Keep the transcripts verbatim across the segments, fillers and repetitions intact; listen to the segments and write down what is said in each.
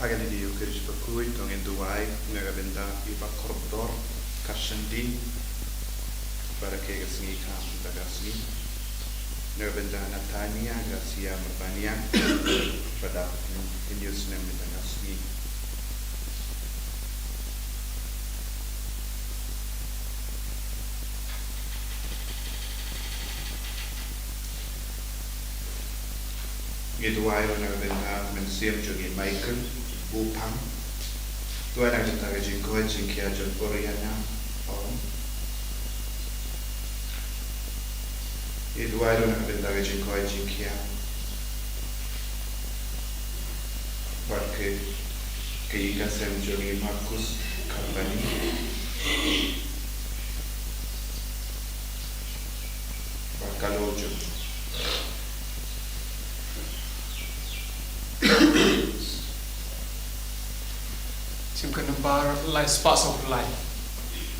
Ka lynti Ïukharist bakhuid to ngin duwai na ka bynta i Bah Kordor Karshendi, ba rakhe ka sngi ka mynta ka sngi, na ka bynta Natania Gracia Marbania, ba dap hynñiew snem mynta ka sngi. Ngi duwai ruh na ka bynta u mynsiem jong i Michael Bupang. Duwai na ka bynta ka jingkoit jingkhiah jong Oriana Ong. Ngi duwai ruh na ka bynta ka jingkoit jingkhiah bad ka, ka ïing ka sem jong i Marcus Karbani. Bad ka lor jong Sim ka nambar lai spah saw phew lai.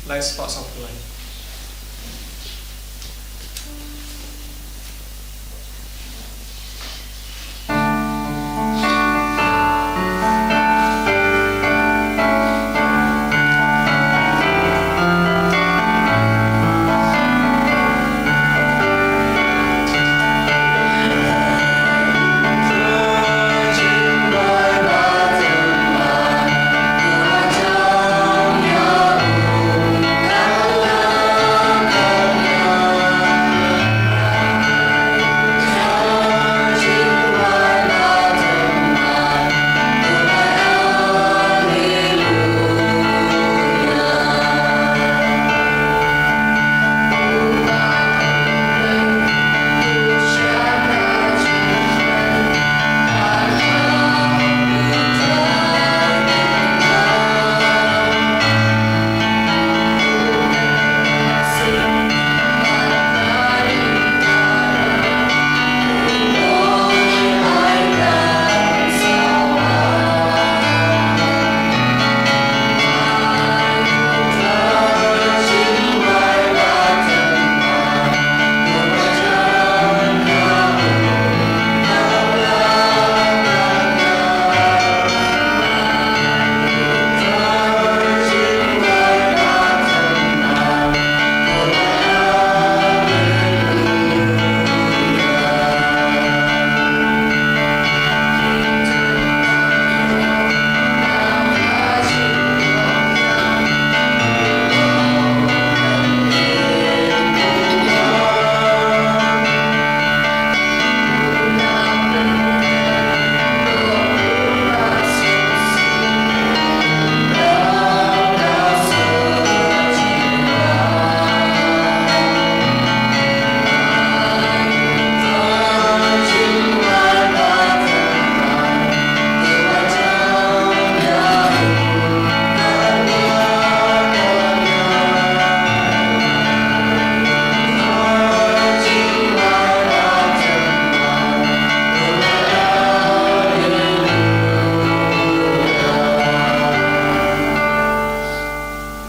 Lai spah saw phew lai.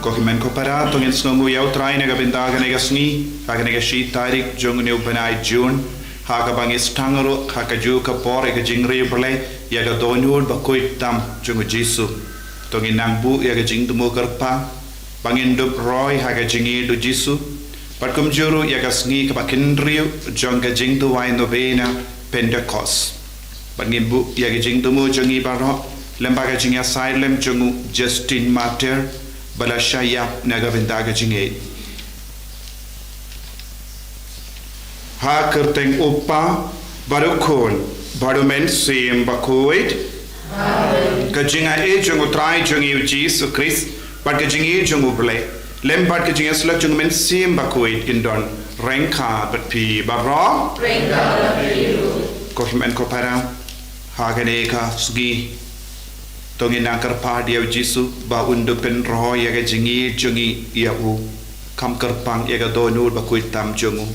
Ko hynmen ko para, to ngin sngewnguh ïa U Trai na ka bynta kane ka sngi, ha kane ka shi tarik jong une u bnai June, ha kaba ngi sdang ruh ha kajuh ka por ïa ka jingriewblei ïa ka dohnud bakhuid tam jong U Jisu. To ngin nang buh ïa ka jingthmu kyrpang ba ngin dup roi ha ka jingïeid U Jisu, bad kumjuh ruh ïa ka sngi kaba hynriew jong ka jingduwai novena Pentecost. Bad ngin buh ïa ka jingthmu jong ngi baroh lyngba ka jingïasaid lem jong u Justin Martyr, ba la shah ïap na ka bynta ka jingïeid. Ha ka kyrteng U Kpa, bad U Khun, bad U Mynsiem Bakhuid. Amen. Ka jingïaid jong U Trai jong ngi U Jisu Khrist, bad ka jingïeid jong U Blei, lem bad ka jingïasyllok jong U Mynsiem Bakhuid, kin don ryngkat bad phi baroh. Ryngkat bad phi ruh. Ko hynmen ko para, ha kane ka sngi to ngin nang kyrpad ïa U Jisu ba un dup pynroi ïa ka jingïeid jong ngi ïa u, kham kyrpang ïa ka dohnud bakhuid tam jong u.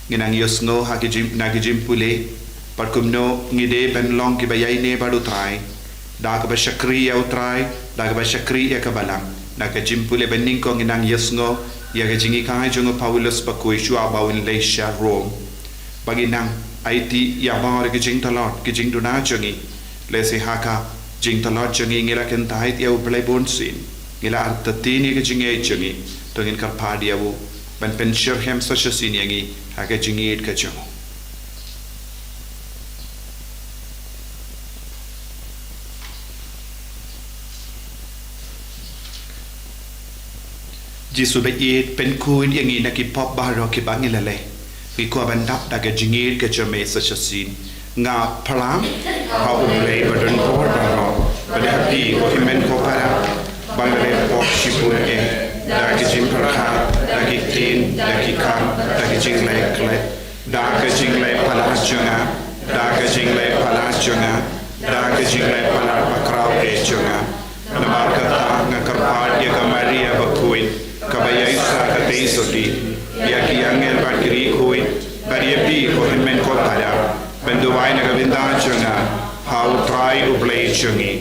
Ngin nang ïohsngew ha ki jing, na ki jingpule, bad kumno ngi dei ban long kiba ïaineh bad U Trai, da kaba shakri ïa U Trai, da kaba shakri ïa ka Balang. Na ka jingpule ba nyngkong ngin nang ïohsngew ïa ka jinghikai jong u Paulus bakhuid shuwa ba un leit sha Rom. Ba ngin nang aiti ïa baroh ki jingtlot, ki jingduna jong ngi, lehse ha ka jingtlot jong ngi, ngi la kyntait ïa U Blei bunsien, ngi la artatien ïa ka jingngeit jong ngi, to ngin kyrpad ïa u ban pynshyrkhei sa shisien ïa ngi ha ka jingngeit ka jong u. Jisu ba ïeit, pynkhuid ïa ngi na ki pop baroh kiba ngi la leh. Ngi kwah ban dap da ka jingngeit ka jong me sa shisien. Nga phla ha U Blei ba don bor baroh, ba da ha phi ko hynmen ko para, ba nga la leh pop shibun eh, da ka jingpyrkhat, da ki ktien, da ki kam, da ka jingleh klet, da ka jingleh palat jong nga, da ka jingleh palat jong nga, da ka jingleh palat bakhraw eh jong nga. Namar kata nga kyrpad ïa ka Maria bakhuid, kaba ïaisah katei sati ïa ki angel bad ki riewkhuid, bad ïa phi ko hynmen ko para, ban duwai na ka bynta jong nga ha U Trai U Blei jong ngi.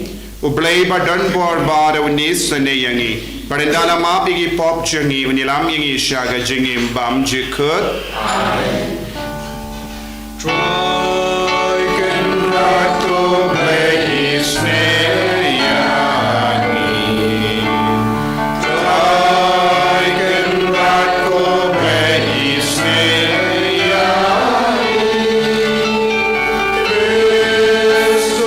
U Blei ba don bor ba da un isynei ïa ngi, bad ynda la map ïa ki pop jong ngi, un ïalam ïa ngi sha ka jingim bymjukut. Amen. Trai Kynrad ko Blei isynei ïa ngi. Trai Kynrad ko Blei isynei ïa ngi. Khrist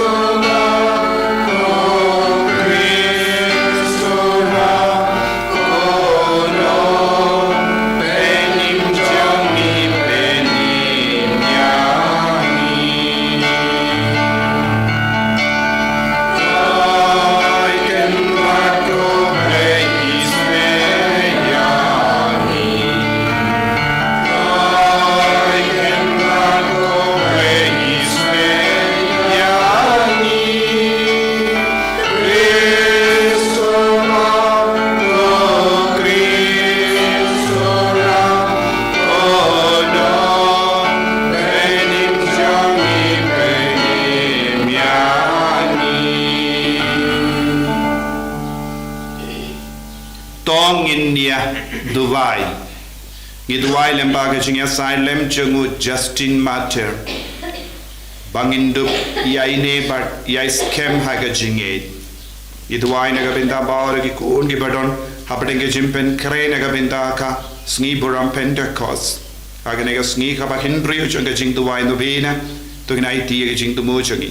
To ngin ïa duwai. Ngi duwai lem bad ka jingïasaid lem jong u Justin Martyr, ba ngin dup ïaineh bad ïaiskhem ha ka jingngeit. Ngi duwai na ka bynta baroh ki khun kiba don hapdeng ka jingpynkhreh na ka bynta ka sngi burom Pentekost, ha kane ka sngi kaba hynriew jong ka jingduwai novena. To ngin aiti ïa ka jingthmu jong ngi.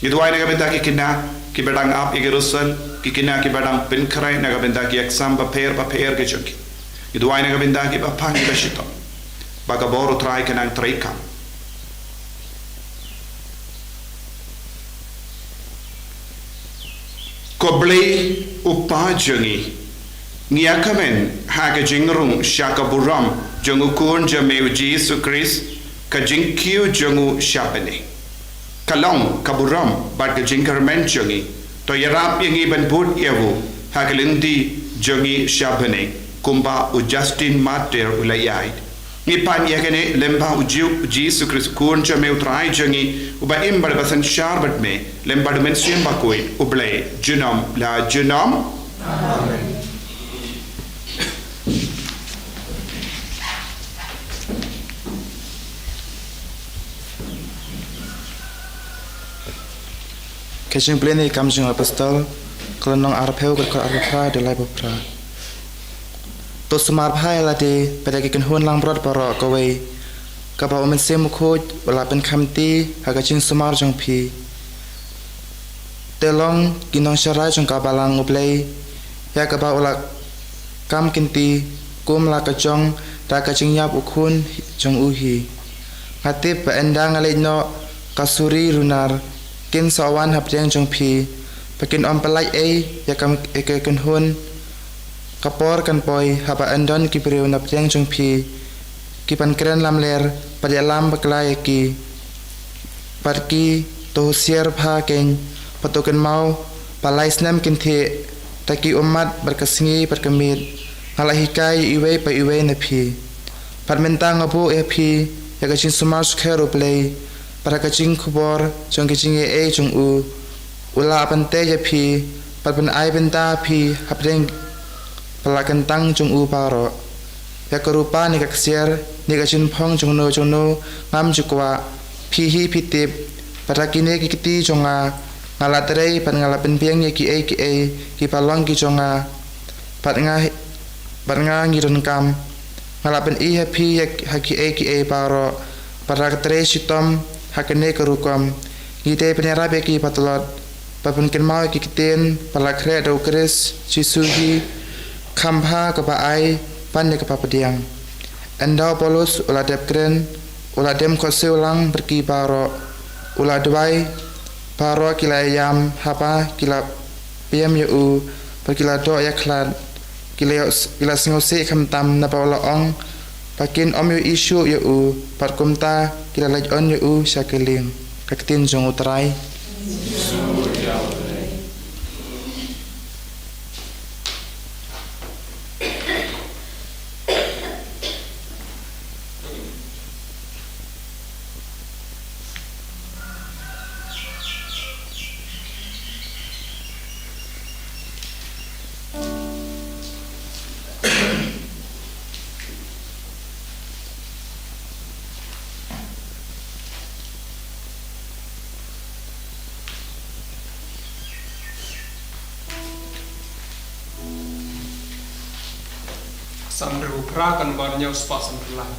Ngi duwai na ka bynta ki khynnah kiba dang ap ïa ka result, ki khynnah kiba dang pynkhreh na ka bynta ki exam bapher bapher ki jong ki. Ngi duwai na ka bynta kiba pang kiba shitom, ba ka bor U Trai kan nang treikam. Ko Blei U Kpa jong ngi, ngi ïa kmen ha ka jingrung sha ka burom jong U Khun jong me U Jisu Khrist, ka jingkiew jong u sha bneng ka long ka burom bad ka jingkyrmen jong ngi. To ïarap ïa ngi ban bud ïa u ha ka lynti jong ngi sha bneng, kumba u Justin Martyr u la ïaid. Ngi pan ïa kane lem bad U Jisu Khrist, U Khun jong me U Trai jong ngi, uba im bad ba synshar bad me, lem bad U Mynsiem Bakhuid, U Blei junom la junom. Amen. Ka jingpule na ki Kam jong ki Apostol, ka lynnong arphew, ka dkhot arphew phra, da laiphew phra. To sumar bha ïa lade bad ïa ki kynhun langbrot baroh kawei, kaba U Mynsiem Bakhuid u la pynkham kti ha ka jingsumar jong phi. Te long ki nongsharai jong ka Balang U Blei, ïa kaba u la kham kti kum la ka jong da ka jingïap U Khun jong u hi. Nga tip ba ynda nga leit noh, ka suri runar kin sa wan hapdeng jong phi, ba kin ym pyllait ei ïa ka, ïa ka kynhun. Ka por kan poi haba yn don ki briew na pdeng jong phi, ki ban kren lamler bad ïalam bakla ïa ki. Bad ki, to husiar bha kein, bad to kynmaw ba lai snem kin thiah, da ki ummat bad ka sngi bad ka miet, nga la hikai ïa iwei pa iwei na phi. Bad mynta nga buh ïa phi ïa ka jingsumar shukor U Blei, bad ha ka jingkhubor jong ka jingaiei jong u, u la pyntreikam ïa phi bad pynai bynta ïa phi hapdeng ba la kyntang jong u baroh. Ïa ka rupa ne ka ksiar ne ka jingphong jongno jongno ngam ju kwah, phi hi phi tip. Bad ha kine ki kti jong nga, Nga la trei bad nga la pynbiang ïa kiei kiei kiba long ki jong nga, bad nga, bad nga ngi donkam. Nga la pyni ha phi ïa, ha kiei kiei baroh, bad nga la trei shitom ha kane ka rukom. Ngi dei ban ïarap ïa kiba tlot, bad ban kynmaw ïa ki ktien ba la khreh da u Khrist Jisu hi, kham bha kaba ai ban ïa kaba pdiang. Ynda u Paulus u la dep kren, u la dem khohsiew lang bad ki baroh, u la duwai, baroh ki la ïam haba ki la bam ïa u, bad ki la doh ïa khlad, ki la ïoh, ki la sngewsih khamtam naba u la ong ba kin ym ïohi shuh ïa u, bad kumta ki la leit on ïa u sha ka lieng. Ka ktien jong U Trai. Psalm hynriew phra, kaba nyngkong spah san phra lai.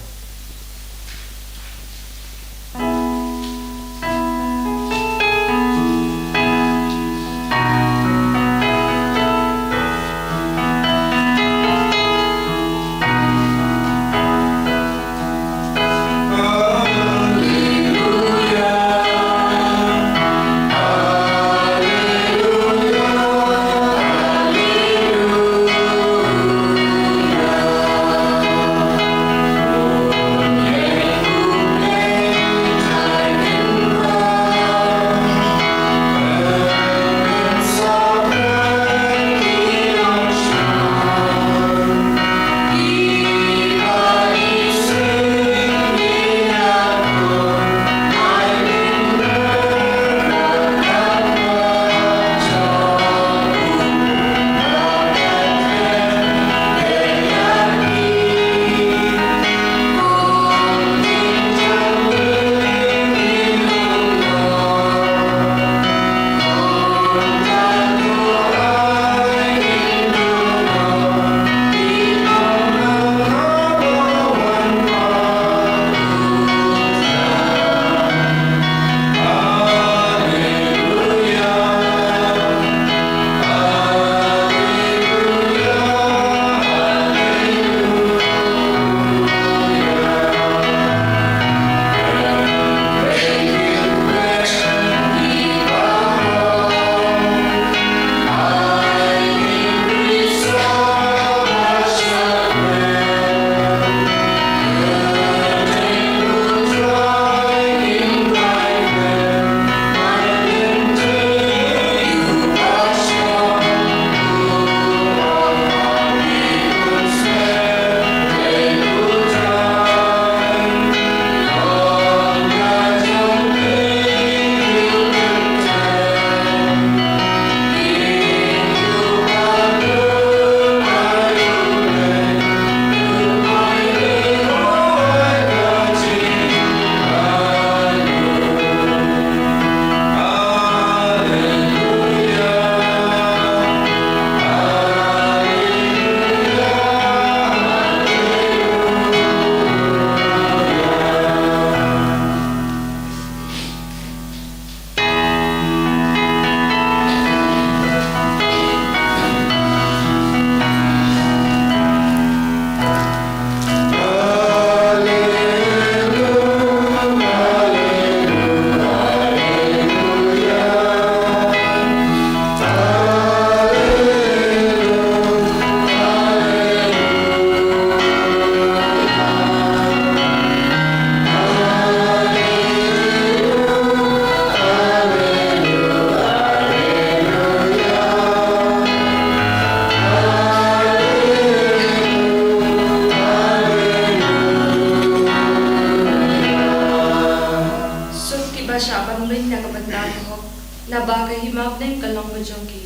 Suk kiba shah ban beiñ na ka bynta ka hok, naba ka hima bneng ka long ka jong ki.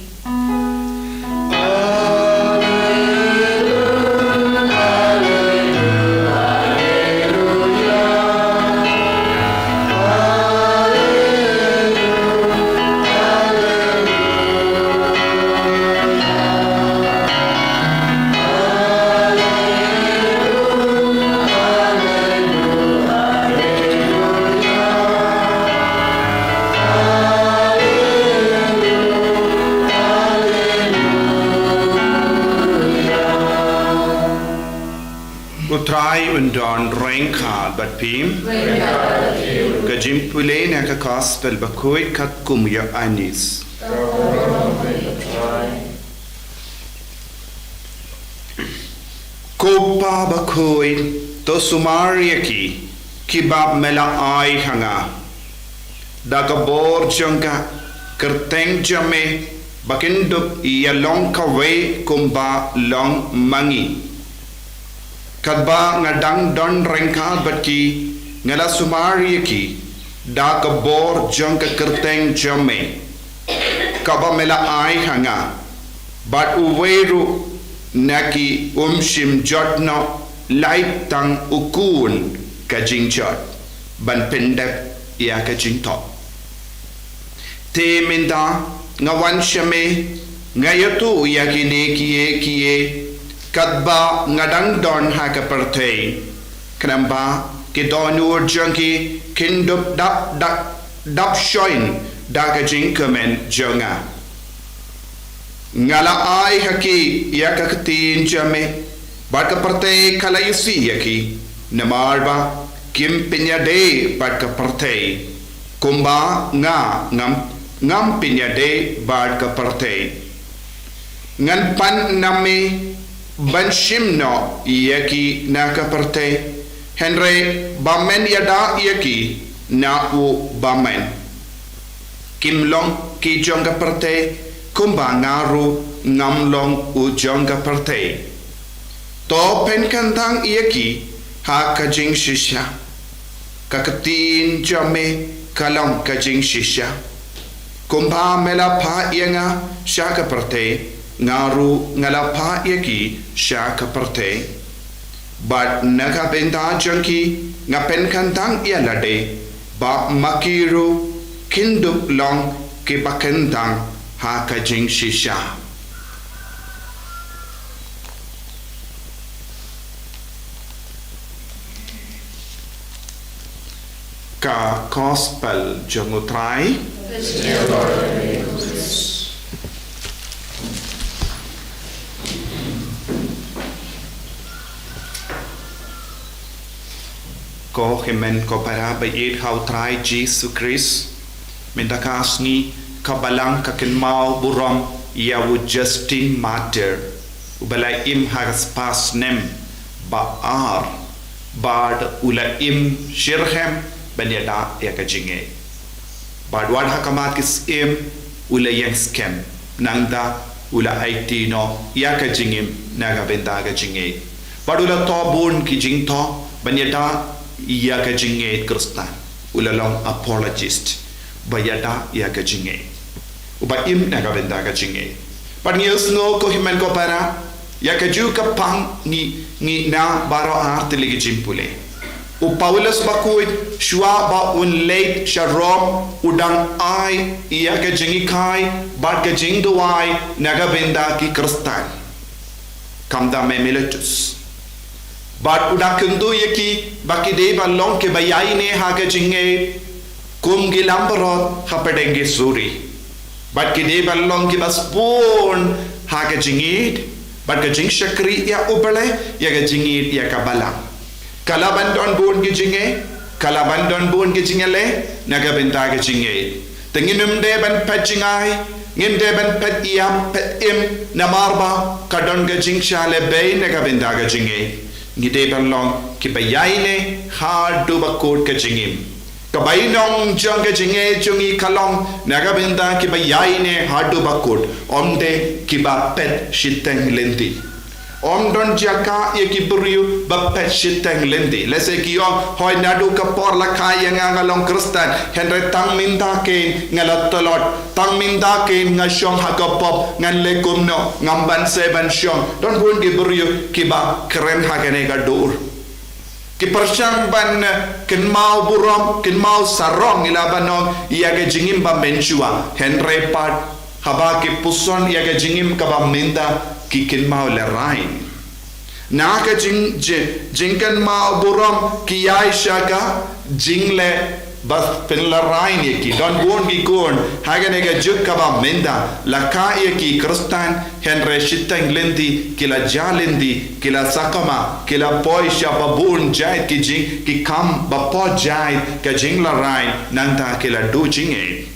Ai un don ryngkat bad phi. Ka jingpule na ka Gospel bakhuid katkum u Ïoannis. Ko Pa bakhuid, to sumar ïa ki, kiba me la ai ha nga. Da ka bor jong ka kyrteng jong me, ba kin dup ïa long kawei kumba long ma ngi. Katba nga dang don ryngkat bad ki, nga la sumar ïa ki da ka bor jong ka kyrteng jong me, kaba me la ai ha nga. Bad uwei ruh na ki um shym jot noh, lait tang u Khun ka jingjot, ban pyndep ïa ka jingthoh. Te mynta nga wan sha me, nga ïathuh ïa kine kiei kiei, katba nga dang don ha ka pyrthei, khnang ba ki dohnud jong ki kin dup dap, dap, dap shon da ka jingkmen jong nga. Nga la ai ha ki ïa ka ktien jong me, bad ka pyrthei ka la isih ïa ki, namar ba kim pynïadei bad ka pyrthei, kumba nga ngam, ngam pynïadei bad ka pyrthei. Ngan pan na me ban shim noh ïa ki na ka pyrthei, hynrei ba men ïada ïa ki na u ba men. Kim long ki jong ka pyrthei, kumba nga ruh ngam long u jong ka pyrthei. To pynkyntang ïa ki ha ka jingshisha. Ka ktien jong me ka long ka jingshisha. Kumba me la phah ïa nga sha ka pyrthei, nga ruh nga la phah ïa ki sha ka pyrthei. Bad na ka bynta jong ki nga pynkyntang ïa lade, ba ma ki ruh kin dup long kiba kyntang ha ka jingshisha. Ka Gospel jong u Trai. Ko hynmen ko para ba ïeit ha u Trai Jisu Khrist, mynta ka sngi ka Balang ka kynmaw burom ïa u Justin Martyr, uba la im ha ka spah snem ba ar, bad u la im shitrhem ban ïada ïa ka jingngeit. Bad wat ha khmat ki syiem u la ïeng skhem, nangta u la aiti noh ïa ka jingim na ka bynta ka jingngeit. Bad u la thoh bun ki jingthoh ban ïada ïa ka jingngeit Khristan. U la long apologist ba ïada ïa ka jingngeit, uba im na ka bynta ka jingngeit. Bad ngi ïohsngew ko hynmen ko para, ïa kajuh ka pang ngi, ngi na baroh ar tylli ki jingpule. U Paulus bakhuid, shuwa ba un leit sha Rom, u dang ai ïa ka jinghikai bad ka jingduwai na ka bynta ki Khristan, kam da me Miletus. Bad u dang kyntu ïa ki ba ki dei ban long kiba ïaineh ha ka jingngeit, kum ki langbrot hapdeng ki suri. Bad ki dei ban long kiba sbun ha ka jingïeit bad ka jingshakri ïa U Blei, ïa ka jingïeit ïa ka Balang. Ka la ban don bun ki jingeh, ka la ban don bun ki jingeh leh na ka bynta ka jingngeit. Te ngim dei ban phet jingai, ngim dei ban phet ïap phet im, namar ba ka don ka jingshah lehbeiñ na ka bynta ka jingngeit. Ngi dei ban long kiba ïaineh haduh ba kut ka jingim. Ka bainong jong ka jingngeit jong ngi ka long na ka bynta kiba ïaineh haduh ba kut, ym dei kiba phet shiteng lynti. Ym don jaka ïa ki briew ba phet shiteng lynti. Lehse ki ong, hooid naduh ka por la kha ïa nga nga long Khristan, hynrei tang mynta kein nga la tlot, tang mynta kein nga shong ha ka pop, ngan leh kumno, ngam banse ban shong. Don bun ki briew kiba kren ha kane ka dur. Ki pyrshang ban, eh, kynmaw burom, kynmaw sarong, ïa la ban ong ïa ka jingim ba mynshuwa. Hynrei pat haba ki puson ïa ka jingim kaba mynta, ki kynmaw lehraiñ. Na ka jing, jing, jingkynmaw burom ki ïaid sha ka jingleh ba pynlehrain ïa ki. Don bun ki khun ha kane ka juk kaba mynta la kah ïa ki Khristan, hynrei shiteng lynti ki la jah lynti, ki la sakma, ki la poi sha ba bun jait ki jing, ki kam ba poi jait ka jinglehrain, nangta ki la duh jingngeit.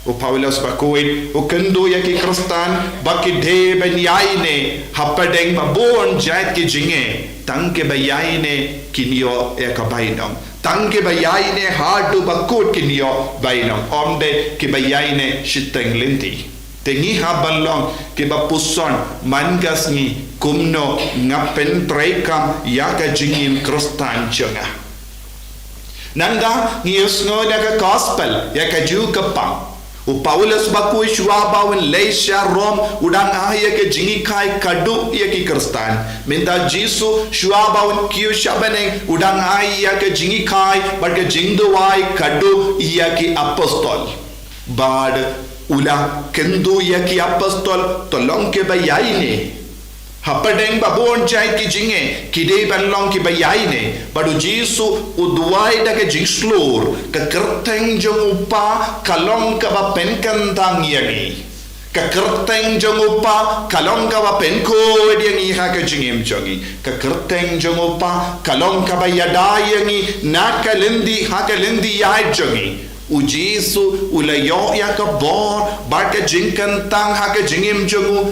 U Paulus bakhuid u kynduh ïa ki Khristan ba ki dei ban ïaineh hapdeng ba bun jait ki jingeh. Tang kiba ïaineh kin ïoh ïa ka bainong. Tang kiba ïaineh haduh ba kut kin ïoh bainong. Ym dei kiba ïaineh shiteng lynti. Te ngi hap ban long kiba puson man ka sngi, kumno nga pyntreikam ïa ka jingim Khristan jong nga. Nangta ngi ïohsngew na ka gospel ïa ka jukpang. U Paulus bakhuid shuwa ba un leit sha Rom u dang ai ïa ka jinghikai khadduh ïa ki Khristan. Mynta Jisu shuwa ba un kiew sha bneng u dang ai ïa ka jinghikai bad ka jingduwai khadduh ïa ki apostol. Bad u la kynduh ïa ki apostol, to long kiba ïaineh. Hapdeng ba bun jait ki jingeh, ki dei ban long kiba ïaineh. Bad u Jisu u duwai da ka jingshlur, ka kyrteng jong u Pa ka long kaba pynkyntang ïa ngi. Ka kyrteng jong u Pa ka long kaba pynkhuid ïa ngi ha ka jingim jong ngi. Ka kyrteng jong u Pa ka long kaba ïada ïa ngi na ka lynti ha ka lynti ïaid jong ngi. U Jisu u la ïoh ïa ka bor bad ka jingkyntang ha ka jingim jong u.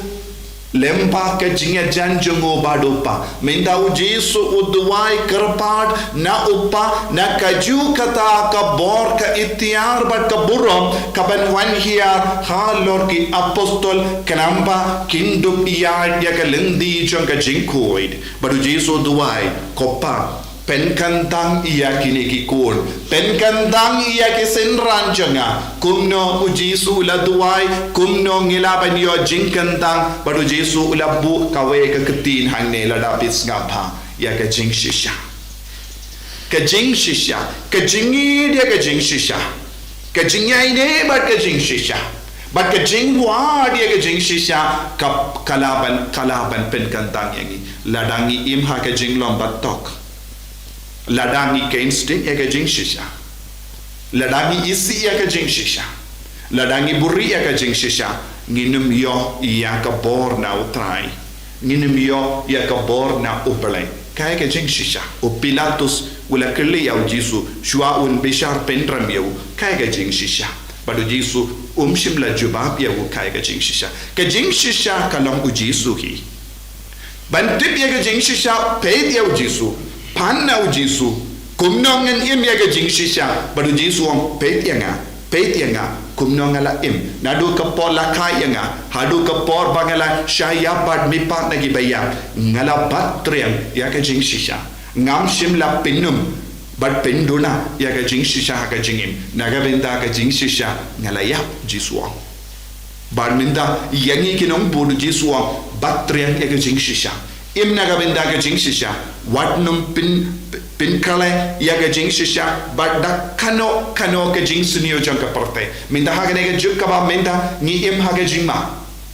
Lem bad ka jingïajan jong u bad u Pa. Mynta u Jisu u duwai kyrpad na u Pa, na kajuh kata ka bor, ka iktiar bad ka burom kaban wan hiar halor ki apostol, khnang ba kin dup ïaid ïa ka lynti jong ka jingkhuid. Bad u Jisu u duwai, ko Pa, pynkyntang ïa kine ki khun. Pynkyntang ïa ki synran jong nga. Kumno u Jisu u la duwai, kumno ngi lah ban ïoh jingkyntang, bad u Jisu u la buh kawei ka ktien hangne lada phi sngap bha, ïa ka jingshisha. Ka jingshisha, ka jingïeit ïa ka jingshisha. Ka jingïaineh bad ka jingshisha. Bad ka jingwad ïa ka jingshisha, ka, ka lah ban, ka lah ban pynkyntang ïa ngi. Lada ngi im ha ka jinglong batok. Lada ngi keiñ sting ïa ka jingshisha. Lada ngi isih ïa ka jingshisha. Lada ngi buhrieh ïa ka jingshisha. Ngin ym ïoh ïa ka bor na u Trai. Ngin ym ïoh ïa ka bor na u Blei. Kaei ka jingshisha? U Pilatus u la kylli ïa u Jisu, shuwa un bishar pynrem ïa u. Kaei ka jingshisha? Bad u Jisu um shym la jubab ïa u kaei ka jingshisha. Ka jingshisha ka long u Jisu hi. Ban tip ïa ka jingshisha, peit ïa u Jisu. Pan na u Jisu. Kumno ngan im ïa ka jingshisha? Bad u Jisu u ong, peit ïa nga. Peit ïa nga. Kumno nga la im. Naduh ka por la kha ïa nga. Haduh ka por ba nga la shah ïap bad mihpat na kiba ïap. Nga la bat triang ïa ka jingshisha. Ngam shym la pynum bad pynduna ïa ka jingshisha ha ka jingim. Na ka bynta ka jingshisha nga la ïap, Jisu u ong. Bad mynta ïa ngi ki nongbuh, u Jisu u ong, bat triang ïa ka jingshisha. Im na ka bynta ka jingshisha. Wat nym pyn, pynkhlaiñ ïa ka jingshisha bad da kano kano ka jingsniew jong ka pyrthei. Mynta ha kane ka juk kaba mynta ngi im ha ka jingma.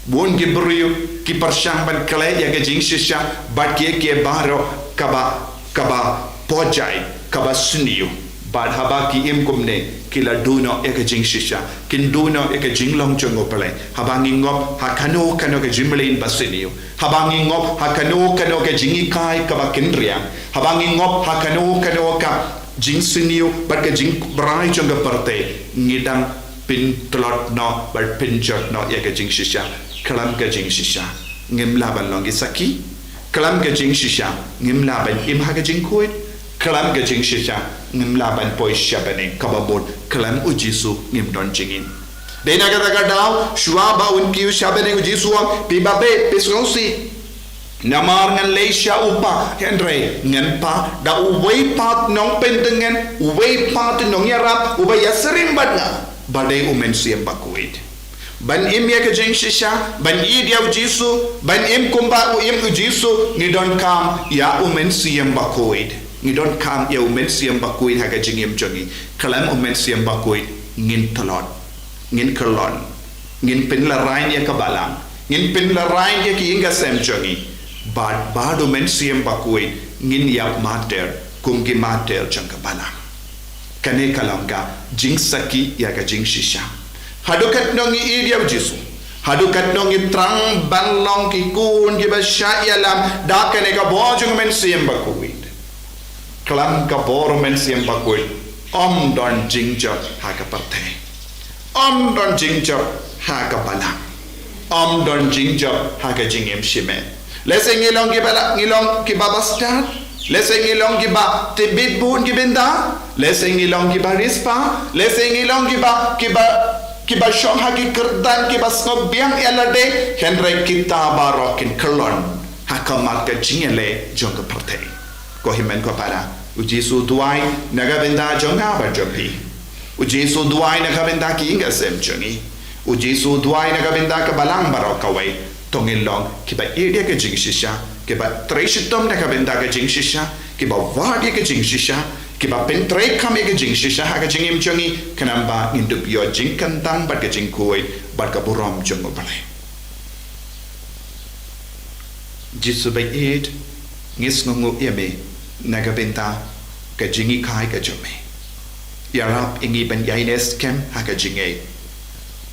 Bun ki briew ki pyrshang ban khlaiñ ïa ka jingshisha bad kiei kiei baroh kaba, kaba pynjah, kaba sniew. Bad haba ki im kumne, ki la duh noh ïa ka jingshisha, kin duh noh ïa ka jinglong jong u Blei. Haba ngi ngop ha kano kano ka jingmlien ba sniew, haba ngi ngop ha kano kano ka jinghikai kaba kynriang, haba ngi ngop ha kano kano ka jingsniew bad ka jingbrai jong ka pyrthei, ngi dang pyntlot noh bad pynjot noh ïa ka jingshisha. Khlem ka jingshisha ngim lah ban long ki sakhi. Khlem ka jingshisha ngim lah ban im ha ka jingkhuid. Khlem ka jingshisha ngim lah ban poi sha bneng, kaba mut khlem u Jisu ngim don jingim. Dei na kata ka daw, shuwa ba un kiew sha bneng, u Jisu u ong, phi babe, phi sngewsih. Namar ngan leit sha u Pa, hynrei ngan pha da uwei pat nongpyntngen, uwei pat nongïarap, uba ïasyriem bad nga, ba dei u Mynsiem Bakhuid. Ban im ïa ka jingshisha, ban ïeit ïa u Jisu, ban im kumba u im u Jisu, ngi donkam ïa u Mynsiem Bakhuid. Ngi donkam ïa u Mynsiem Bakhuid ha ka jingim jong ngi. Khlem u Mynsiem Bakhuid ngin tlot, ngin kyllon, ngin pynlehrain ïa ka balang, ngin pynlehrain ïa ki ïing ki sem jong ngi. Bad, bad u Mynsiem Bakhuid ngin ïap martyr kum ki martyr jong ka balang. Kane ka long ka jingsakhi ïa ka jingshisha. Haduh katno ngi ïeit ïa u Jisu, haduh katno ngi thrang ban long ki khun kiba shah ïalam da kane ka bor jong u Mynsiem Bakhuid. Khlem ka bor u Mynsiem Bakhuid, ym don jingjop ha ka pyrthei. Ym don jingjop ha ka balang. Ym don jingjop ha ka jingim shimet. Lehse ngi long kiba la, ngi long kiba bastad. Lehse ngi long kiba tip bit bun ki bynta. Lehse ngi long kiba riewspah. Lehse ngi long kiba, kiba, kiba shong ha ki kyrdan kiba sngewbiang ïa lade. Hynrei kita baroh kin kyllon ha khmat ka jingïaleh jong ka pyrthei. Ko hynmen ko para, u Jisu u duwai na ka bynta jong nga bad jong phi. U Jisu u duwai na ka bynta ki ïing ki sem jong ngi. U Jisu u duwai na ka bynta ka balang baroh kawei. To ngin long kiba ïeit ïa ka jingshisha, kiba trei shitom na ka bynta ka jingshisha, kiba wad ïa ka jingshisha, kiba pyntreikam ïa ka jingshisha ha ka jingim jong ngi, khnang ba ngin dup ïoh jingkyntang bad ka jingkhuid bad ka burom jong U Blei. Jisu baieit, ngi sngewnguh ïa me na ka bynta ka jingïeit ka jong me. Ïarap ïa ngi ban ïaineh skhem ha ka jingngeit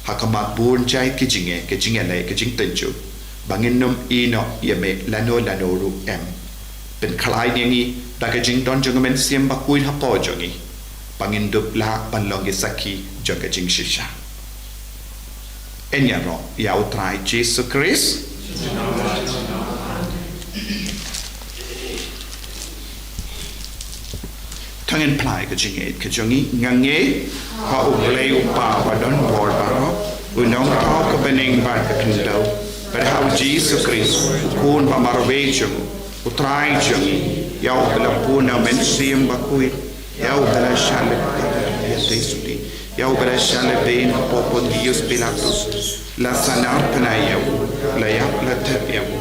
ha khmat bun jait ki jingeh, ka jingïaleh, ka jingtynjuh, ba ngin ym ïehnoh ïa me lano lano ruh em. Pynkhlaiñ ïa ngi da ka jingdon jong U Mynsiem Bakhuid hapoh jong ngi, ba ngin dup lah ban long ki sakhi jong ka jingshisha. Ngin ïaroh ïa U Trai Jisu Khrist. To ngin phla ïa ka jingngeit ka jong ngi. Nga ngeit ha U Blei U Kpa badonbor baroh, U Nongthaw ka bneng bad ka khyndew, bad ha U Jisu Khrist, U Khun ba marwei jong U Trai jong ngi, ïa uba la bun na U Mynsiem Bakhuid, ïa uba la shah leh ïa u Jisu, ïa uba la shah leh beiñ hapoh Pontius Pilatus, la sahnarphna ïa u, la ïap la thep ïa u,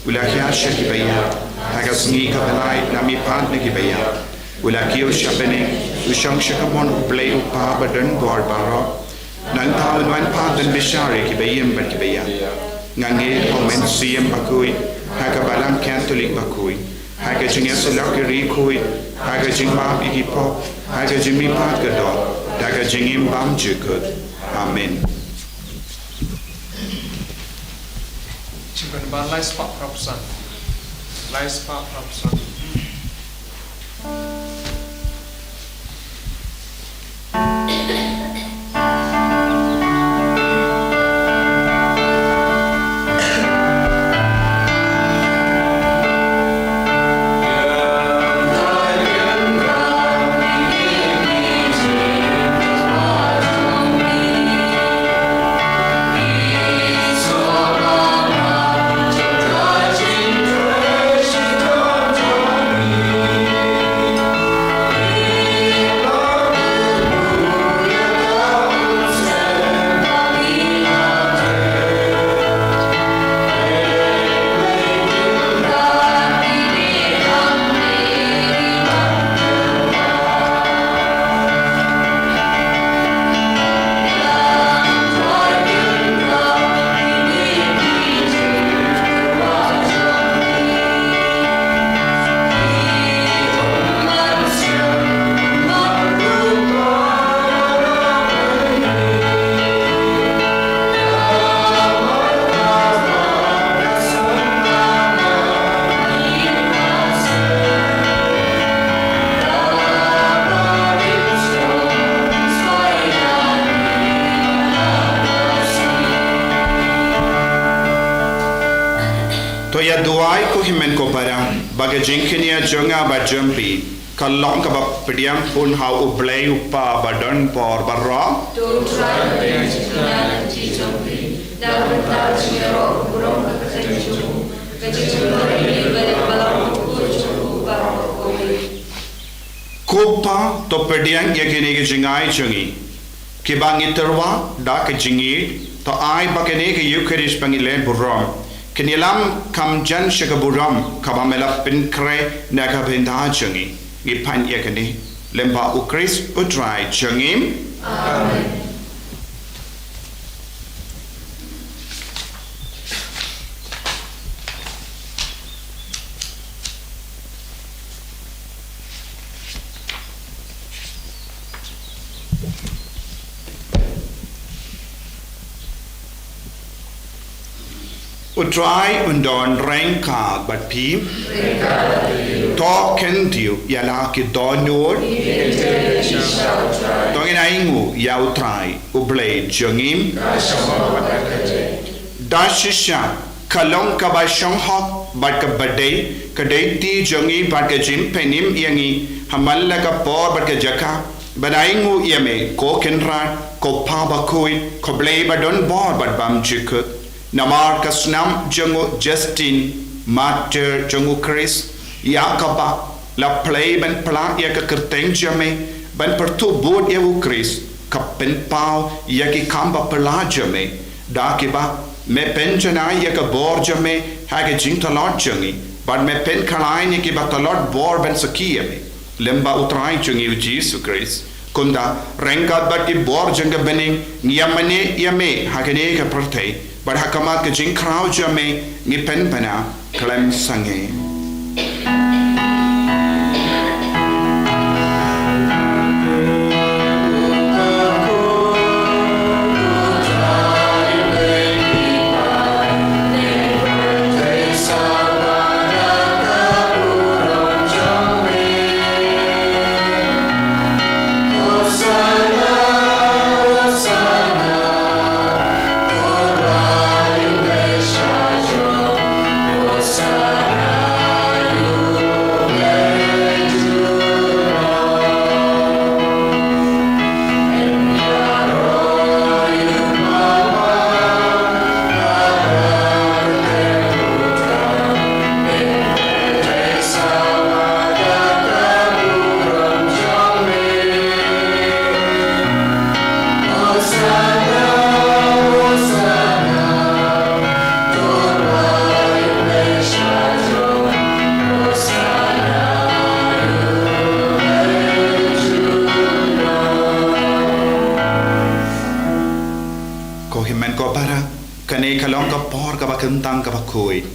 u la hiar sha kiba ïap, ha ka sngi kaba lai namar pat na kiba ïap, u la kiew sha bneng, u shong sha kamon U Blei U Kpa badonbor baroh. Nangta un wan pat ban bishar ïa kiba im bad kiba ïap. Nga ngeit ha U Mynsiem Bakhuid, ha ka Balang Katholik bakhuid, ha ka jingïasyllok ïa ki riewkhuid, ha ka jingmap ïa ki pop, ha ka jingmihpat ka doh, da ka jingim bymjukut. Amen. Jingkyrmen ba lai spah phra phew san. Lai spah phra phew san. To ïa duwai ko hynmen ko para, ba ka jingkñia jong nga bad jong phi ka long kaba pdiang bun ha U Blei U Kpa badonbor baroh. To U Trai pdiang jingkñia jong phi da ka bynta jingïaroh burom ka kyrteng jong u, ka jingïaroh ïa ngi bad ïa ka balang jong u baroh kawei. Ko Pa, to pdiang ïa kine ki jingai jong ngi kiba ngi tyrwa da ka jingïeit, to ai ba kane ka Eukharist ba ngi leh burom kan ïalam kham jan sha ka burom kaba me la pynkhreh na ka bynta jong ngi. Ngi pan ïa kane lyngba U Khrist U Trai jong ngi. Amen. U Trai un don ryngkat bad phi. To khyndiat ïa la ki dohnud. To ngin ainguh ïa U Trai U Blei jong ngi. Da shisha ka long kaba shong hok bad kaba dei, ka dei ti jong ngi bad ka jingpynim ïa ngi ha man la ka por bad ka jaka ban ainguh ïa me, ko Kynrad, ko Pa bakhuid, ko Blei ba don bor bad bymjukut. Namar ka snam jong u Justin, martyr jong U Khrist, ïa kaba la plie ban pynlah ïa ka kyrteng jong me, ban pyrtuh bud ïa U Khrist, ka pynpaw ïa ki kam ba phylla jong me, da kiba me pynjanai ïa ka bor jong me ha ka jingtlot jong ngi, bad me pynkhlaiñ ïa kiba tlot bor ban sakhi ïa me, lem bad U Trai jong ngi U Jisu Khrist. Kumta, ryngkat bad ki bor jong ka bneng, ngi ïa mane ïa me ha kane ka pyrthei, bad ha khmat ka jingkhraw jong me, ngi pynpaw na khlem sangeh. Ko hynmen ko para, kane ka long ka por kaba kyntang kaba khuid.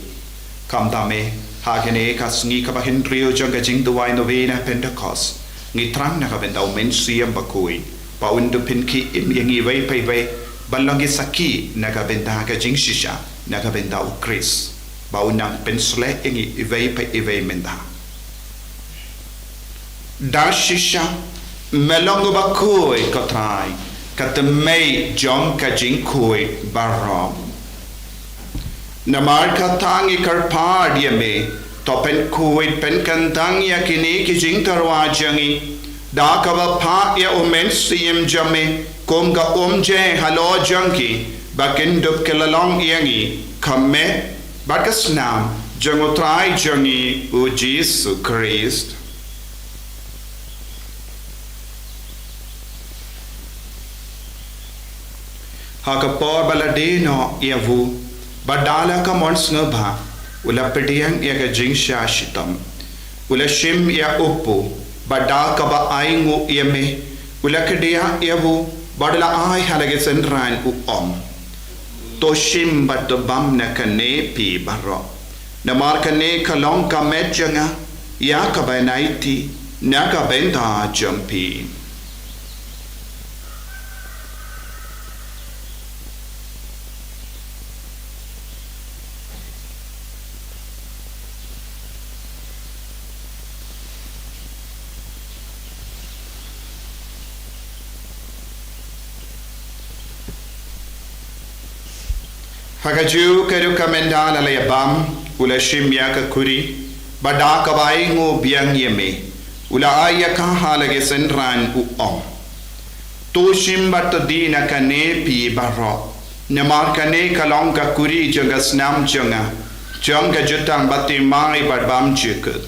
Kumta me, ha kane ka sngi kaba hynriew jong ka jingduwai Novena Pentekost, ngi thrang na ka bynta U Mynsiem Bakhuid, ba un da pynkhie im ïa ngi iwei pa iwei ban long ki sakhi na ka bynta ka jingshisha na ka bynta U Khrist, ba un nang pynsleh ïa ngi iwei pa iwei mynta. Da shisha me long uba khuid, ko Trai, ka thymmei jong ka jingkhuid baroh. Namar kata ngi kyrpad ïa me, to pynkhuid pynkyntang ïa kine ki jingtyrwa jong ngi, da kaba phah ïa U Mynsiem jong me kum ka umjai halor jong ki, ba kin dup ki la long ïa ngi ka met bad ka snam jong U Trai jong ngi U Jisu Khrist. Ha ka por ba la die noh ïa u, bad da la ka mon sngewbha, u la pdiang ïa ka jingshah shitom, u la shim ïa u paw, bad da kaba ainguh ïa me, u la kdiah ïa u, bad u la ai ha la ki synran, u ong: To shim bad to bam na kane phi baroh. Namar kane ka long ka met jong nga, ïa kaban aiti na ka bynta jong phi. Ha kajuh ka rukom ynda la ïa bam, u la shim ïa ka khuri, bad da kaba ainguh biang ïa me, u la ai ïa ka ha la ki synran, u ong: To shim bad to die na kane phi baroh. Namar kane ka long ka khuri jong ka snam jong nga, jong ka jutang bathymmai bad bymjukut,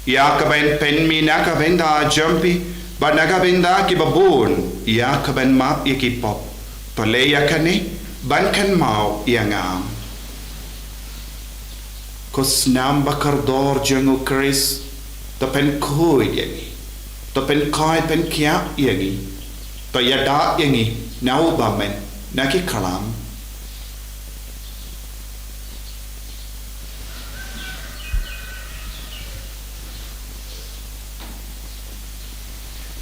ïa kaban pynmih na ka bynta jong phi bad na ka bynta kiba bun, ïa kaban map ïa ki pop. To leh ïa kane ban kynmaw ïa nga. Ko snam bakordor jong U Khrist, to pynkhuid ïa ngi, to pynkhuid pynkhiah ïa ngi, to ïada ïa ngi na u bymman na ki khlam.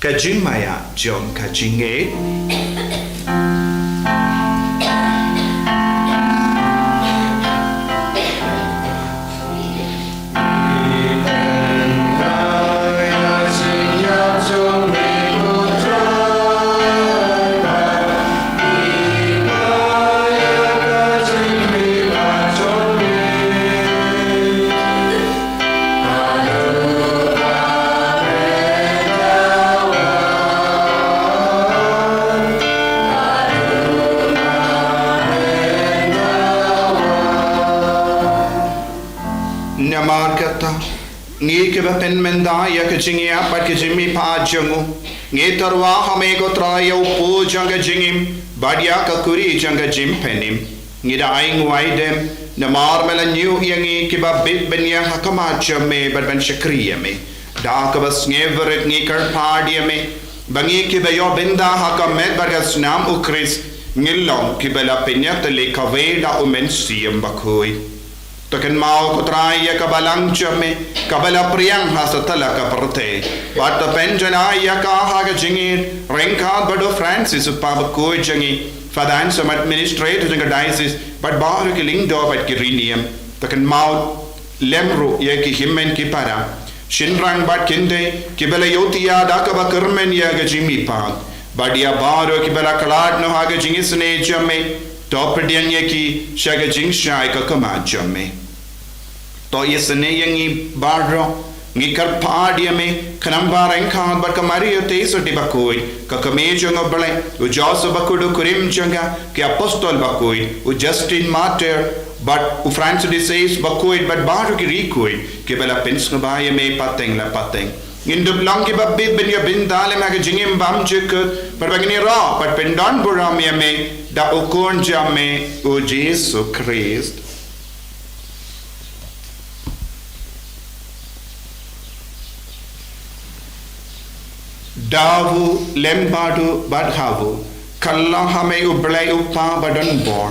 Ka jingmaïa jong ka jingngeit. Namar kata, ngi kiba pynmynta ïa ka jingïap bad ka jingmihpat jong u, ngi tyrwa ha me ko Trai ïa u pud jong ka jingim bad ïa ka kuri jong ka jingpynim. Ngi da ai nguai dem namar me la ñiew ïa ngi kiba bit ban ïeng ha khmat jong me bad ban shakri ïa me. Da kaba sngewrit ngi kyrpad ïa me ba ngi kiba ïoh bynta ha ka met bad ka snam u Khrist ngin long kiba la pynïatylli kawei da u Mynsiem Bakhuid. To kynmaw ko Trai ïa ka balang jong me kaba la pdiang ha satlak ka pyrthei, bad to pynjlan ïa ka ha ka jingïeit ryngkat bad u Francis u Papa bakhuid jong ngi, Father Anselm administrator jong ka diocese, bad baroh ki lyngdoh bad ki riewniam. To kynmaw lem ruh ïa ki hynmen ki para, shynrang bad kynthei kiba la ïohthiah da kaba kyrmen ïa ka jingmihpat, bad ïa baroh kiba la khlad noh ha ka jingisynei jong me, to pdiang ïa ki sha ka jingshai ka khmat jong me. To isynei ïa ngi baroh, ngi kyrpad ïa me, ka Nongpynim ryngkat bad ka Maria Theisotti bakhuid, ka Kmie jong u Blei, u Joseph bakhuid u kurim jong ka, ki apostol bakhuid, u Justin Martyr, bad u Francis de Sales bakhuid, bad baroh ki riewkhuid kiba la pynsngewbha ïa me pateng la pateng. Ngin dup long kiba bit ban ïoh bynta lem ha ka jingim bymjukut, bad ba ngin ïaroh bad pyndonburom ïa me da u Khun jong me u Jisu Khrist. Da u lem bad u bad ha u, ka long ha me u Blei u Kpa badonbor,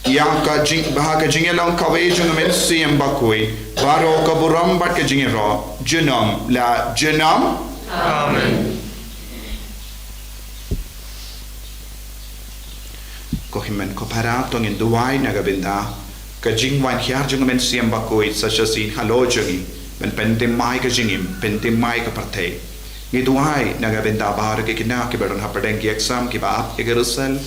ïa ka jing, ha ka jingïalong kawei jong u Mynsiem Bakhuid, baroh ka burom bad ka jingïaroh junom la junom. Amen. Ko hynmen ko para, to ngin duwai na ka bynta ka jingwan hiar jong u Mynsiem Bakhuid sa shisien halor jong ngi, ban pynthymmai ka jingim, pynthymmai ka pyrthei. Ngi duwai na ka bynta baroh ki khynnah kiba don hapdeng ki exam, kiba ap ïa ka result,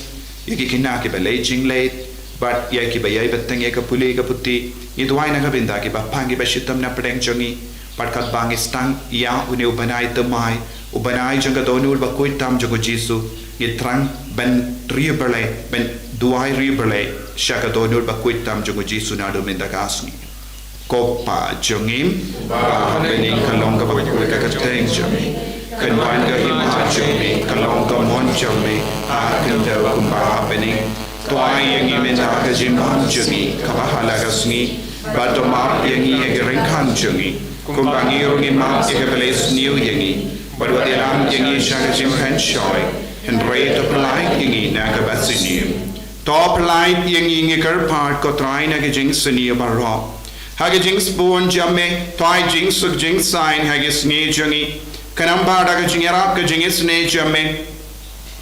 ïa ki khynnah kiba leit jingleit, bad ïa kiba ïai bteng ïa ka pule ka puthi. Ngi duwai na ka bynta kiba pang kiba shitom na pdeng jong ngi, bad katba ngi sdang ïa une u bnai thymmai, u bnai jong ka dohnud bakhuid tam jong u Jisu, ngi thrang ban riewblei, ban duwai riewblei sha ka dohnud bakhuid tam jong u Jisu naduh mynta ka sngi. Ko Pa jong ngi, ba ha bneng, ka long ka bakhuid ka kyrteng jong me, kan wan ka hima jong me, ka long ka mon jong me ha khyndew kumba ha bneng. To ai ïa ngi mynta ka jingmam jong ngi kaba ha la ka sngi, bad to map ïa ngi ïa ki ryngkang jong ngi, kumba ngi ruh ngi map ïa kiba la isniew ïa ngi, bad wat ïalam ïa ngi sha ka jingpynshoi, hynrei to pyllait ïa ngi na kaba sniew. To pyllait ïa ngi, ngi kyrpad ko Trai, na ka jingsniew baroh, ha ka jingsbun jong me to ai jingsuk jingsaiñ ha ki sngi jong ngi, khnang ba da ka jingïarap ka jingisynei jong me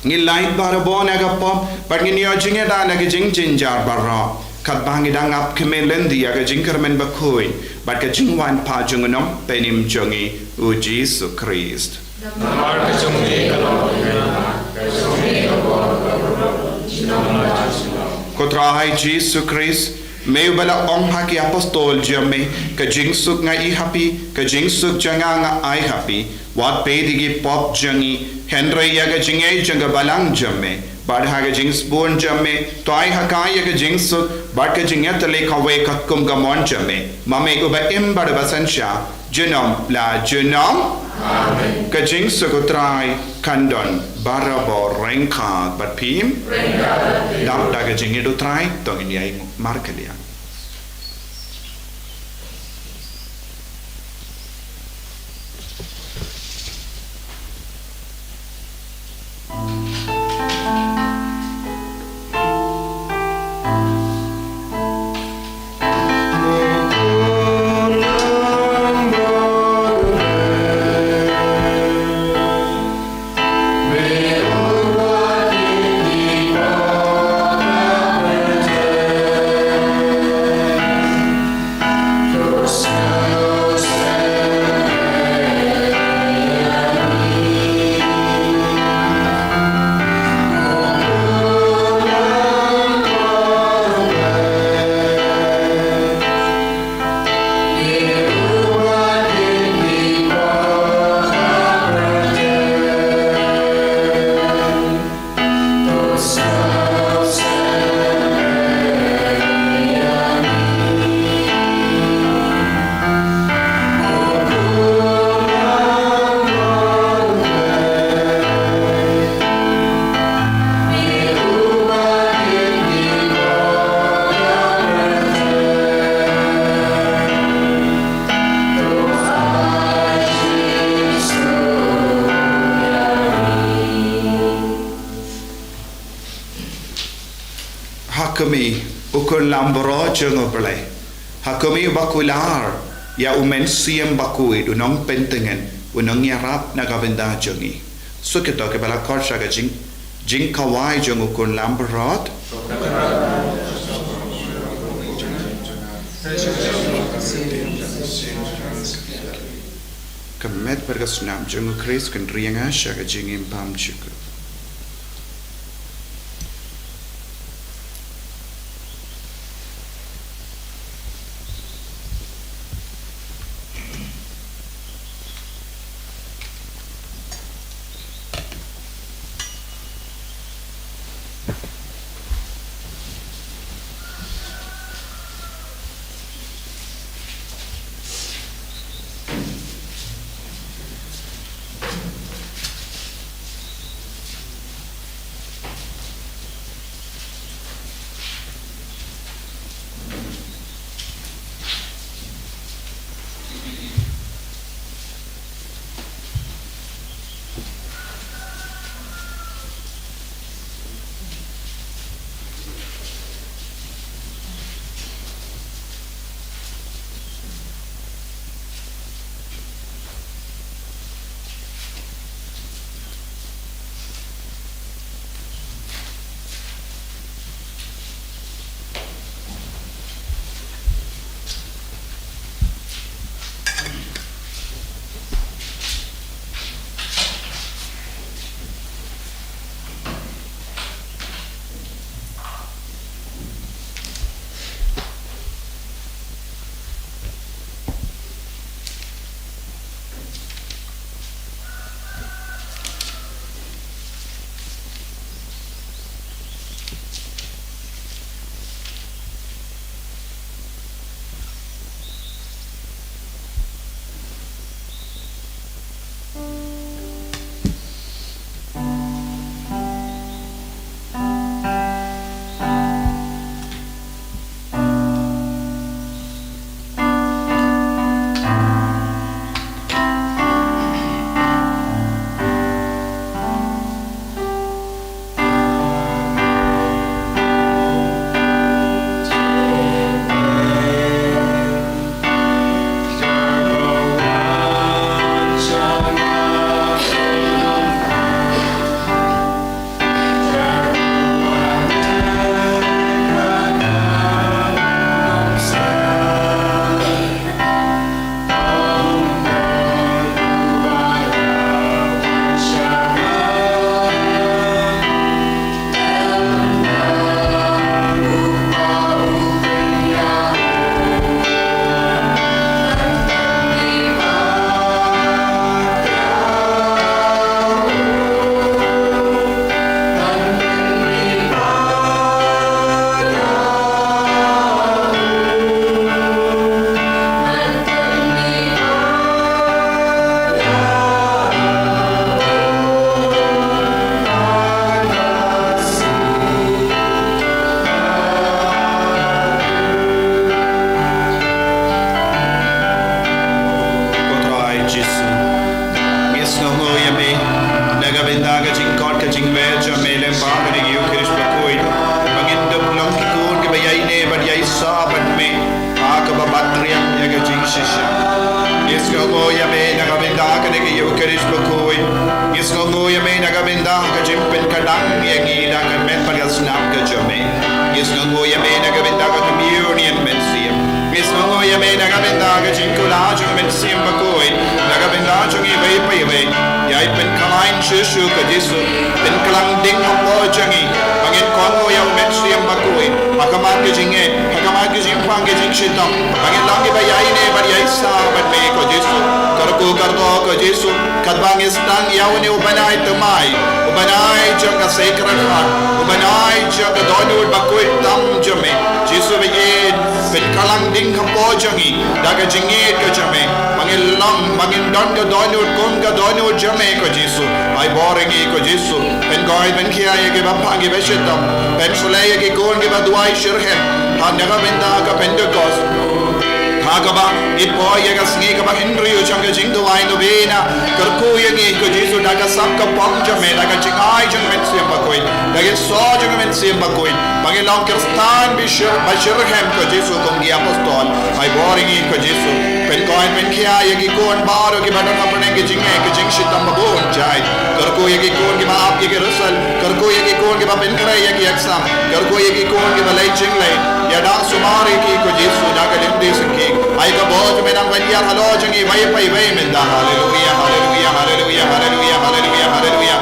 ngin lait barabor na ka pop, bad ngin ïoh jingïada na ka jingjynjar baroh, katba ngi dang ap khmih lynti ïa ka jingkyrmen bakhuid bad ka jingwan pat jong u Nongpynim jong ngi u Jisu Khrist. Namar ka jong me ka long ka jong me ka bor ka bor. Ko Trai Jisu Khrist, me uba la ong ha ki apostol jong me, ka jingsuk nga ai ha phi, ka jingsuk jong nga nga ai ha phi. Wat peit ïa ki pop jong ngi, hynrei ïa ka jingngeit jong ka balang jong me. Bad ha ka jingsbun jong me to ai ha ka ïa ka jingsuk bad ka jingïatylli kawei katkum ka mon jong me, ma me uba im bad uba synshar junom la junom. Amen. Ka jingsuk u Trai kan don barabor ryngkat bad phi. Ryngkat bad phi. Dap da ka jingïeit u Trai to ngin ïai markylliang. Kumne, u Khun Lambrot jong U Blei, ha kumne u ba kular ïa u Mynsiem Bakhuid, u nongpyntngen, u nongïarap na ka bynta jong ngi. Suk ïa to, kiba la khot sha ka jing, jingkhawai jong u Khun Lambrot. Ka met bad ka snam jong U Khrist kan ri ïa nga sha ka jingim bymjukut. Ko Trai Jisu, ngi sngewnguh ïa me na ka bynta ka jingkhot ka jingwad jong me lyngba kane ka Ïukharist bakhuid, ba ngin dup long ki khun kiba ïaineh bad ïaisah bad me ha kaba bat riang ïa ka jingshisha. Ngi sngewnguh ïa me na ka bynta kane ka Ïukharist bakhuid. Ngi sngewnguh ïa me na ka bynta ka jingpynkhlaiñ ïa ngi da ka met bad ka snam ka jong me. Ngi sngewnguh ïa me na ka bynta ka Communion Mynsiem. Ngi sngewnguh ïa me na ka bynta ka jingkular jong U Mynsiem Bakhuid na ka bynta jong ngi iwei pa iwei. Ïai pynkhlaiñ shuh shuh ko Jisu. Pynkylla ding hapoh jong ngi ba ngin kohnguh ïa U Mynsiem Bakhuid ha khmat ka jingngeit, ha khmat ka jingpang ka jingshitom, ba ngin long kiba ïaineh bad ïaisah bad me ko Jisu. Kyrkhu kyrdoh ko Jisu, katba ngi sdang ïa une u bnai thymmai, u bnai jong ka Sacred Heart, u bnai jong ka Dohnud Bakhuid tam jong me, Jisu baieit, pynkylla ding hapoh jong ngi da ka jingngeit ka jong me, ba ngin long, ba ngin don ka dohnud kum ka dohnud jong me ko Jisu. Ai bor ïa ngi ko Jisu. Pynkhuid pynkhia ïa kiba phah kiba shitom. Pynshlei ïa ki khun kiba duwai shitrhem ha ka bynta ka Pentekost. Ha kaba ngi poi ïa ka sngi kaba hynriew jong ka jingduwai novena, kyrkhu ïa ngi ko Jisu da ka sap ka pong jong me, da ka jingai jong ka Mynsiem Bakhuid, da ka jingïasoh jong ka Mynsiem Bakhuid, ba ngin long Khristan ba shir, ba shitrhem ko Jisu kum ki apostol. Ai bor ïa ngi ko Jisu, pynkoit pynkhia ïa ki khun baroh kiba don hapdeng ka jingeh ka jingshitom ba bun jait. Kyrkhu ïa ki khun kiba ap ïa ki result, kyrkhu ïa ki khun kiba pynkhreh ïa ki exam, kyrkhu ïa ki khun kiba leit jingleit. Ïada sumar ïa ki ko Jisu na ka lynti jong ki. Ai ka bor jong me nang ban ïaid halor jong ngi iwei pa iwei mynta. Haleluia, haleluia, haleluia, haleluia, haleluia, haleluia.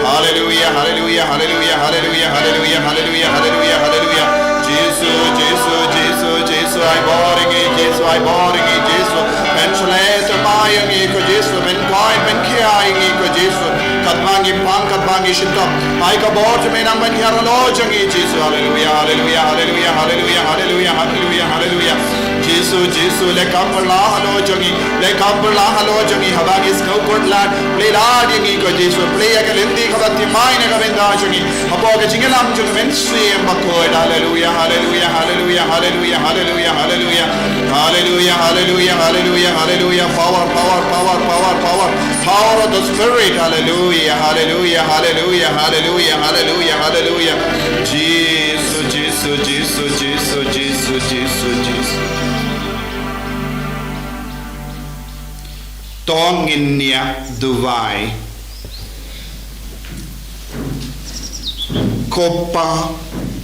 Haleluia, haleluia, haleluia, haleluia, haleluia, haleluia, haleluia, haleluia. Jisu, Jisu, Jisu, Jisu, ai bor ïa ngi, Jisu, ai bor ïa ngi, Jisu. Pynshlei tyrwa ïa ngi ko Jisu, pynkoit pynkhia ïa ngi ko Jisu. Katba ngi pang, katba ngi shitom, ai ka bor jong me nang ban ïaid halor jong ngi Jisu. Haleluia, haleluia, haleluia, haleluia, haleluia, haleluia, haleluia. Jisu, Jisu, leh kam phylla halor jong ngi, leh kam phylla halor jong ngi, haba ngi sngewkhuslai, plie lad ïa ngi ko Jisu, plie ïa ka lynti kaba thymmai na ka bynta jong ngi, hapoh ka jingïalam jong ka Mynsiem Bakhuid. Haleluia, haleluia, haleluia, haleluia, haleluia, haleluia. Haleluia, haleluia, haleluia, haleluia. Power, power, power, power, power. Power of the Spirit. Haleluia, haleluia, haleluia, haleluia, haleluia, haleluia. Jisu, Jisu, Jisu, Jisu, Jisu, Jisu, Jisu. To ngin ïa duwai. Ko Pa,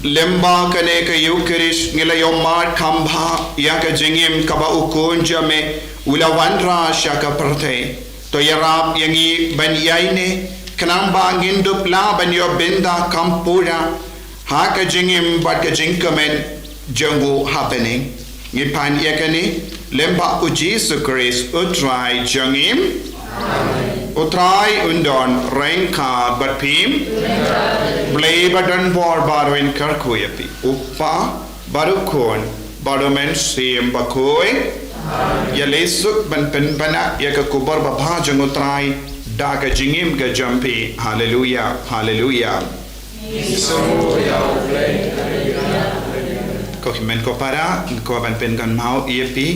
lyngba kane ka Eucharist ngi la ïohmad kham bha ïa ka jingim kaba u Khun jong me u la wanrah sha ka pyrthei. To ïarap ïa ngi ban ïaineh khnang ba ngin dup lah ban ïoh bynta kham pura ha ka jingim bad ka jingkmen jong u ha bneng. Ngi pan ïa kane lyngba u Jisu Khrist u Trai jong ngi. U Trai un don ryngkat bad phi. Blei ba don bor baroh un kyrkhu ïa phi. U Kpa bad u Khun bad u Mynsiem Bakhuid. Ïaleh suk ban pynbna ïa ka khubor babha jong u Trai da ka jingim ka jong phi. Haleluia, haleluia. Ko hynmen ko para, nga kwah ban pynkynmaw ïa phi,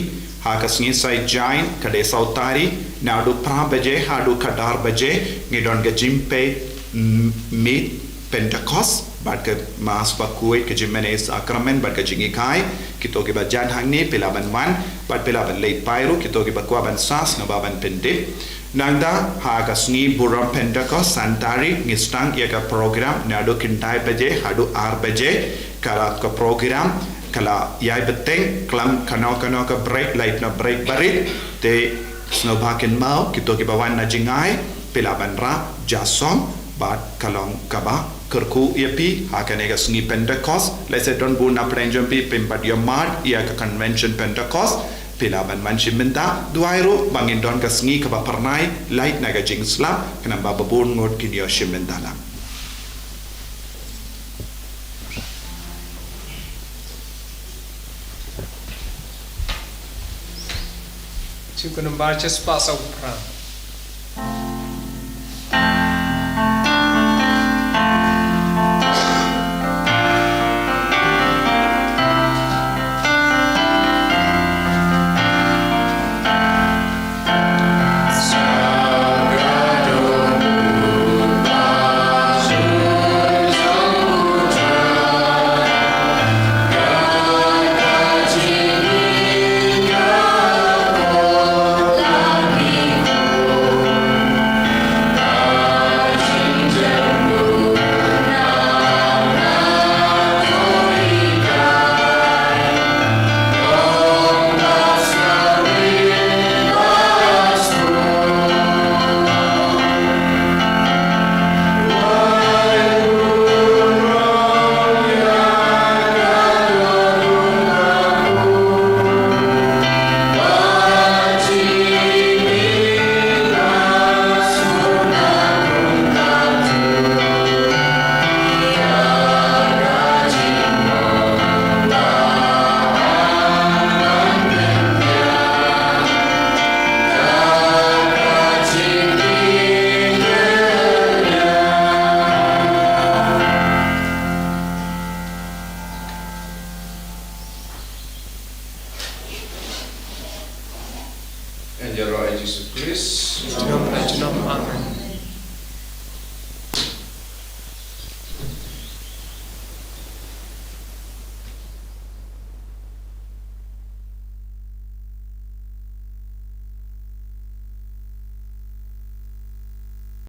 ha ka sngi Saitjaiñ, ka dei saw tarik, naduh phra baje haduh khatar baje, ngi don ka jingpeit, mm, miet Pentecost, bad ka Mass Bakhuid, ka jingmane Sakramen, bad ka jinghikai, kito kiba jan hangne, phi lah ban wan, bad phi lah ban leit phai ruh, kito kiba kwah ban sah, sngewbha ban pyndep. Nangta, ha ka sngi burom Pentecost, san tarik, ngi sdang ïa ka program, naduh khyndai baje, haduh ar baje, ka la ka program, ka la ïai bteng, khlem kano kano ka break, lait na break barit, te sngewbha kynmaw, kito kiba wan na jngai, phi lah ban rah, ja song, bad ka long kaba, kyrkhu ïa phi, ha kane ka sngi Pentecost, lehse don bun na pdeng jong phi, phim pat ïohmad, ïa ka convention Pentecost, Phi lah ban wan shim bynta, duwai ruh, ba ngin don ka sngi kaba phyrnai, lait na ka jingslap, khnang ba bun ngut kin ïoh shim bynta lang. Tune ka number shispah saw phra. Ïaroh ïa Jisu Khrist. Junom la junom. Amen.